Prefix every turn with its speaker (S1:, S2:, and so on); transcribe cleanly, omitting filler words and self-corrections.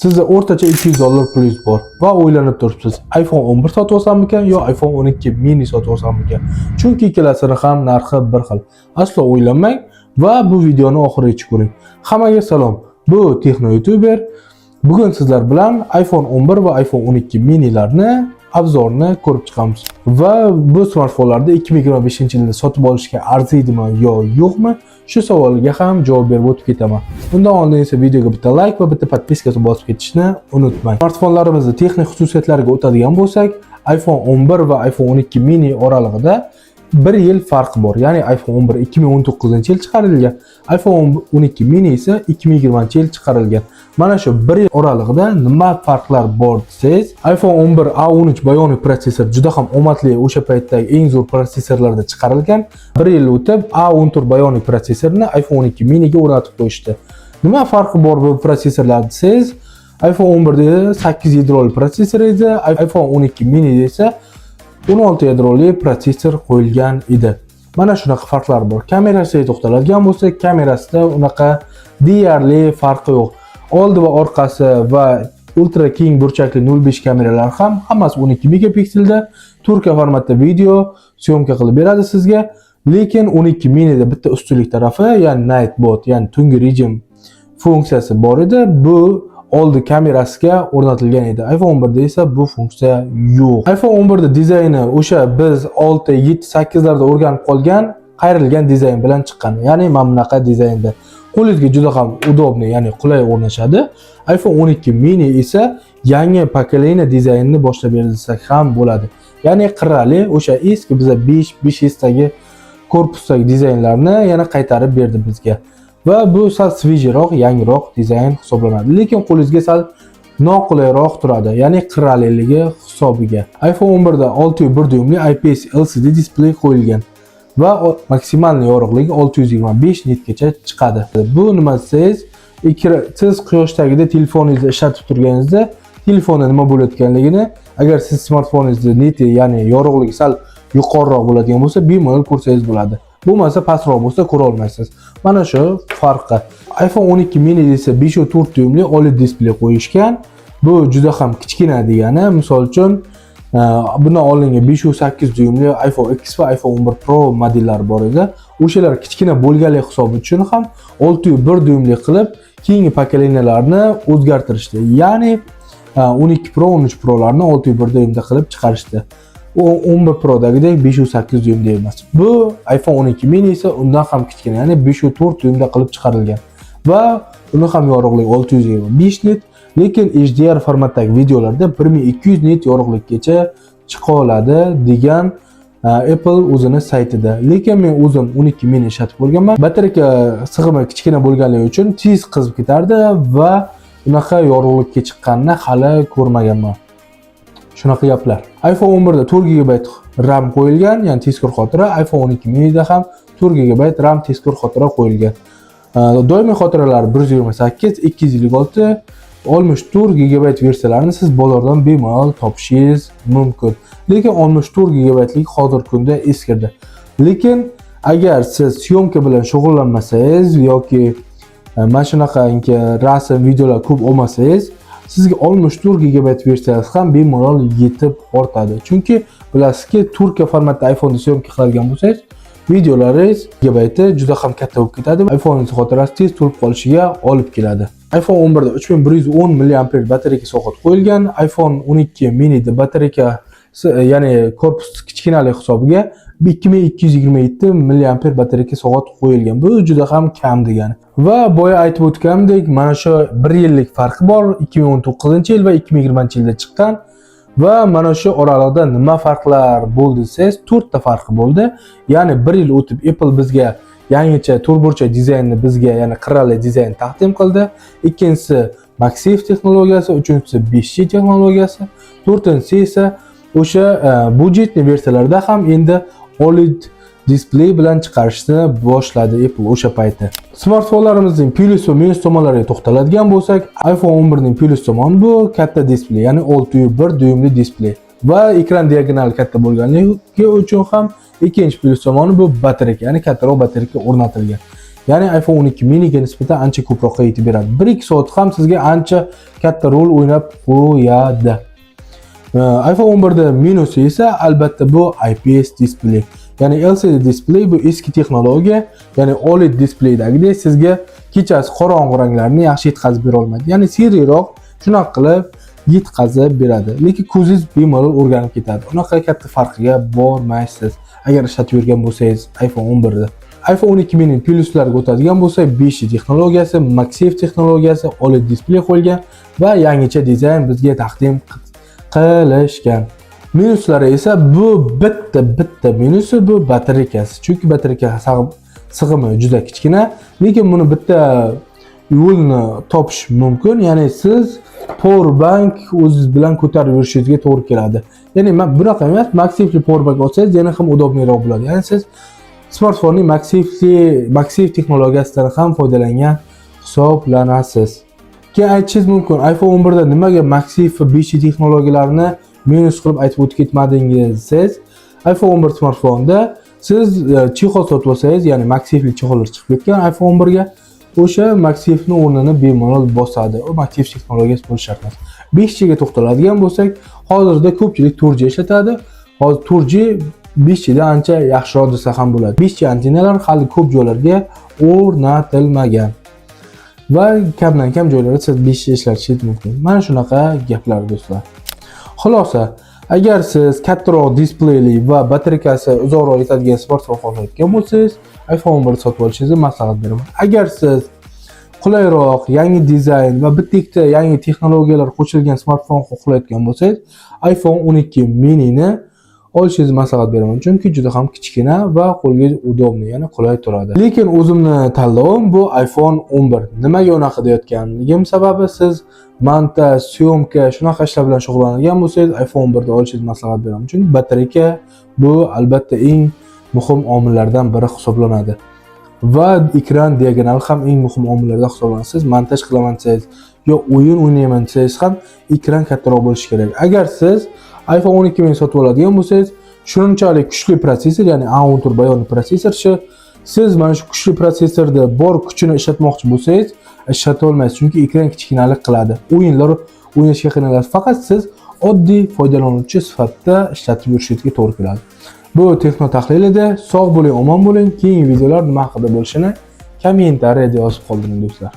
S1: Sizda o'rtacha 200 dollar pulingiz bor va o'ylanib turibsiz: iPhone 11 sotib olsammikan yo iPhone 12 mini sotib olsammikan? Chunki ikkalasini ham narxi bir xil. Aslo o'ylanmang va bu videoni oxirigacha ko'ring. Hammaga salom. Bu Texno YouTuber. Bugun sizlar bilan iPhone 11 va iPhone 12 minilarni обзор ini ko'rib chiqamiz. Va bu smartfonlarni 2025-yilda sotib olishga arziydimi yo yo'qmi? Shu savolga ham javob berib o'tib ketaman. Undan oldin esa videoga bitta like va bitta подписка bosib ketishni unutmang. Smartfonlarimizni texnik xususiyatlariga o'tadigan bo'lsak, iPhone 11 va iPhone 12 mini oralig'ida bir yil farq bor. Ya'ni iPhone 11 2019-yil chiqarilgan, iPhone 12 mini esa 2020-yil chiqarilgan. Mana shu bir yil oralig'ida nima farqlar bor desangiz, iPhone 11 A13 Bionic protsessor, juda ham omadli, o'sha paytdagi eng zo'r protsessorlarda chiqarilgan. Bir yil o'tib A14 Bionic protsessorini iPhone 12 miniga o'rnatib qo'yishdi. Nima farqi bor bu protsessorlar desangiz, iPhone 11 da 8 yadroli protsessor edi, iPhone 12 mini esa 16 yadroli protsessor qo'yilgan edi. Mana shunaqa farqlar bor. Kamerasiga to'xtaladigan bo'lsak, kamerasida unaqa deyarli farqi yo'q. Oldi va orqasi va ultra keng burchakli 0.5 kameralar ham hammasi 12 megapikselda 4K formatda video съёмка qilib beradi sizga. Lekin 12 minida bitta ustunlik tarafi, ya'ni night mode, ya'ni tungi rejim funksiyasi bor edi. Bu oldi kamerasiga o'rnatilgan edi. iPhone 11 da esa bu funksiya yo'q. iPhone 11 da dizayni o'sha biz 6, 7, 8 larda o'rganib qolgan qayrilgan dizayn bilan chiqqan. Ya'ni mana bunaqa dizaynda. Qo'lingizga juda ham удобный, ya'ni qulay o'rnashadi. iPhone 12 mini esa yangi поколение dizaynini boshlab bersak ham bo'ladi. Ya'ni qirrali, o'sha eski biza 5, 5S dagi korpusdagi dizaynlarni yana qaytarib berdi bizga. Va bu sal свежий roq, yangiroq dizayn hisoblanadi. Lekin qo'lingizga sal noqulayroq turadi, ya'ni qirraliligi hisobiga. iPhone 11 da 6.1 dyumli IPS LCD displey qo'yilgan va maksimal yorug'ligi 625 nitgacha chiqadi. Bu nima desangiz, siz quyosh tagida telefoningizni ishlatib turganingizda telefonda nima bo'layotganligini, agar siz smartfoningizni niti, ya'ni yorug'ligi sal yuqoriroq bo'ladigan bo'lsa, bemalol ko'rsangiz bo'ladi. Bo'lmasa, pastroq bo'lsa, ko'ra olmaysiz. Mana shu farqi. iPhone 12 mini esa 5.4 dyumli OLED displey qo'yishgan. Bu juda ham kichkina degani. Misol uchun, bundan oldingi 5.8 dyumli iPhone X va iPhone 11 Pro modellari bor edi. O'shalar kichkina bo'lganligi hisobi uchun ham 6.1 dyumli qilib keyingi поколения larni o'zgartirishdi. Ya'ni 12 Pro, 13 Prolarni 6.1 dyumda qilib chiqarishdi. U 11 Prodagidek 5.8 dyumda emas. Bu iPhone 12 mini esa undan ham kichkina, ya'ni 5.4 dyumda qilib chiqarilgan. Va uni ham yorug'ligi 625 nit, lekin HDR formatdagi videolarda 1200 nit yorug'likkacha chiqa oladi degan Apple o'zini saytida. Lekin men o'zim 12 mini ishlatib ko'rganman. Батарейка sig'imi kichkina bo'lganligi uchun tez qizib ketardi va unaqa yorug'likka chiqqanini hali ko'rmaganman. Shunaqa gaplar. iPhone 11 da 4 GB RAM qo'yilgan, ya'ni tezkor xotira. iPhone 12 minida ham 4 GB RAM, tezkor xotira qo'yilgan. Doimiy xotiralar 128, 256, 64 GB versiyalarini siz bozordan bemalol topishingiz mumkin. Lekin 64 GBlik hozirgi kunda eskirdi. Lekin agar siz съёмка bilan shug'ullanmasangiz yoki mana shunaqangi rasm, videolar ko'p olmasangiz, sizga 64 GB versiyasi ham bemalol yetib ortadi. Chunki bilasizki, 4K formatda iPhone'da съёмка qiladigan bo'lsangiz, videolaringiz gigabayti juda ham katta bo'lib ketadi. iPhone'ingiz xotirasi tez to'lib qolishiga olib keladi. iPhone 11 da 3110 mAh батарейка soat qo'yilgan. iPhone 12 minida батарейка, ya'ni korpus kichkinalik hisobiga 2227 mAh батарейка soat qo'yilgan. Bu juda ham kam degani. Va boya aytib o'tganimdek, mana shu bir yillik farqi bor, 2019-yil va 2020-yilda chiqqan. Va mana shu oraliqda nima farqlar bo'ldi desangiz, to'rtta farqi bo'ldi. Ya'ni bir yil o'tib Apple bizga yangicha to'rtburchak dizaynni bizga, ya'ni qirrali dizayn taqdim qildi. Ikkinchisi MagSafe texnologiyasi, uchinchisi 5G texnologiyasi, to'rtinchisi esa o'sha бюджетный versiyalarda ham endi OLED displey bilan chiqarishni boshladi Apple o'sha payti. Smartfonlarimizning plyus va minus tomonlariga to'xtaladigan bo'lsak, iPhone 11 ning plyus tomoni bu katta displey, ya'ni 6.1 dyumli displey va ekran diagonali katta bo'lganligi uchun ham ikkinchi plyus tomoni bu батарейка, ya'ni kattaroq батарейка o'rnatilgan. Ya'ni iPhone 12 miniga nisbatan ancha ko'proqqa yetib beradi. 1-2 soat ham sizga ancha katta rol o'ynab qo'yadi. iPhone 11 da minusi esa albatta bu IPS displey. Ya'ni LCD displey bu eski texnologiya, ya'ni OLED displaydagidek sizga kechasi qorong'u ranglarni yaxshi yetkazib bera olmaydi. Ya'ni серый roq shunaqa qilib yetkazib beradi. Lekin ko'zingiz bemalol o'rganib ketadi. Unaqa katta farqiga bormaysiz, agar ishlatib yurgan bo'lsangiz iPhone 11 ni. iPhone 12 mini plyuslariga o'tadigan bo'lsak, 5G texnologiyasi, MagSafe texnologiyasi, OLED displey qo'yilgan va yangicha dizayn bizga taqdim qilishgan. Minuslari esa bu bitta minusi bu batareykasi. Chunki batareyka sig'imi juda kichkina, lekin buni bitta yo'lni topish mumkin. Ya'ni siz power bank o'zingiz bilan ko'tarib yurishingizga to'g'ri keladi. Ya'ni bunaqa emas, MagSafe'li power bank olsangiz yana ham удобный roq bo'ladi. Ya'ni siz smartfonning MagSafe texnologiyasidan ham foydalangan hisoblanasiz. Keyin aytishingiz mumkin, iPhone 11 da nimaga MagSafe va 5G texnologiyalarini minus qilib aytib o'tib ketmadingiz siz? iPhone 11 smartfonda siz чехол sotib olsangiz, ya'ni MagSafe'li чехол lar chiqib ketgan iPhone 11 ga, o'sha MagSafe'ni o'rnini bemalol bosadi. U MagSafe texnologiyasi bo'lishi shart emas. 5G ga to'xtaladigan bo'lsak, hozirda ko'pchilik 4G ishlatadi. Hozir 4G 5G dan ancha yaxshiroq desa ham bo'ladi. 5G antennalar hali ko'p joylarga o'rnatilmagan va kamdan kam joylarda siz 5G ishlatishingiz mumkin. Mana shunaqa gaplar, do'stlar. Xulosa, agar siz kattaroq displeyli va batareykasi uzoqroq yetadigan smartfon xohlayotgan bo'lsangiz, iPhone 11 sotib olishingizni maslahat beraman. Agar siz qulayroq, yangi dizayn va bitta ikkita yangi texnologiyalar qo'shilgan smartfon xohlayotgan bo'lsangiz, iPhone 12 minini olishingizni maslahat beraman. Chunki juda ham kichkina va qo'lga удобный, ya'ni qulay turadi. Lekin o'zimni tanlovim bu iPhone 11. Nimaga unaqa deyotganligim sababi, siz montaj, съёмка shunaqa ishlar bilan shug'ullanadigan bo'lsangiz, iPhone 11 ni olishingizni maslahat beraman. Chunki batareyka bu albatta eng muhim omillardan biri hisoblanadi. Va ekran diagonali ham eng muhim omillardan hisoblanadi. Siz montaj qilaman desangiz yo o'yin o'ynayman desangiz ham ekran kattaroq bo'lishi kerak. Agar siz iPhone 12 mini sotib oladigan bo'lsangiz, shunchalik kuchli protsessor, ya'ni A14 Bionic protsessor, shu siz mana shu kuchli protsessorda bor kuchini ishlatmoqchi bo'lsangiz, ishlata olmaysiz, chunki ekran kichkinalik qiladi. O'yinlar o'ynashga qiynalasiz. Faqat siz oddiy foydalanuvchi sifatida ishlatib yurishingizga to'g'ri keladi. Bu texno tahlil edi. Sog' bo'ling, omon bo'ling. Keyingi videolar nima haqida bo'lishini kommentariyada yozib qoldiring, do'stlar.